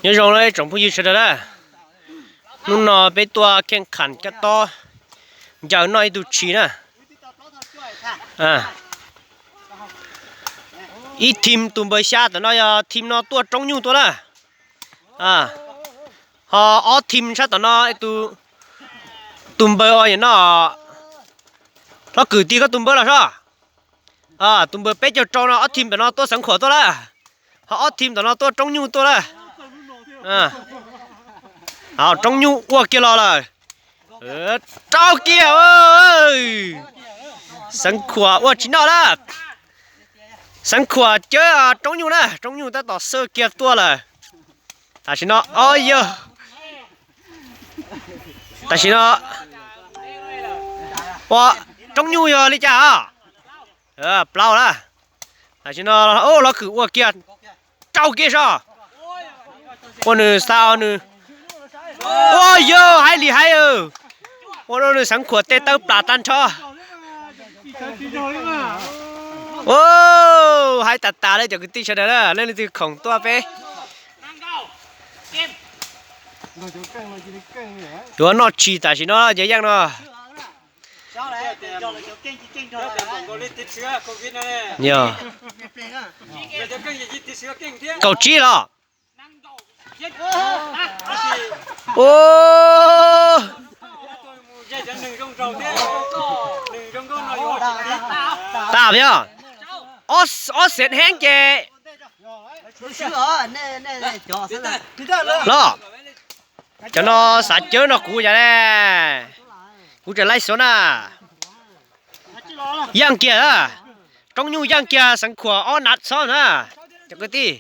Nyob zoo tsoom phooj ywg sawv daws na, hnub no peb tuaj kheej kham coj tob ncaws noj ib tug tshis na. Ib thim tus npawg xya tom no yog thim no tuaj roob nyuj tuaj na. Ho ob thim sab tom no, tus npawg os no, hlob Kwm Tis koj tus npawg los sob. Tus npawg peb caug rau no ob thim tom no tuaj Xeev Khuam tuaj lawm. Ho ob thim tom no tuaj roob nyuj tuaj lawm. Roob nyuj ua kiag los lawm. Rau kiag. Xeev Khuam ua tsis noj na. Xeev Khuam cawb roob nyuj na, roob nyuj tab tom xwb kiag tuaj lawm. Tam sim no, o yog, tam sim no, ua, roob nyuj yog li cas os? Plaub na. Tam sim no hlob Kwm ua kiag, rau kiag sob. Ua nws xa nws, ua yog hais li hais, ua rau nws Xeev Khuam tej tawb plas tag nrho. Hais tas tas li cov kwv tij sawv daws na, leej twg khoom tuaj peb yuav noj tshis tam sim no ces yeej no. Kaum tsib los. Tas yog ob xeev heev ces los. Cov no xav cawb no kuv yog ne, kuv tseem laij xov na. Yeej kiag, roob nyuj yeej kiag, Xeev Khuam ob nav txhob na, cov kwv tij.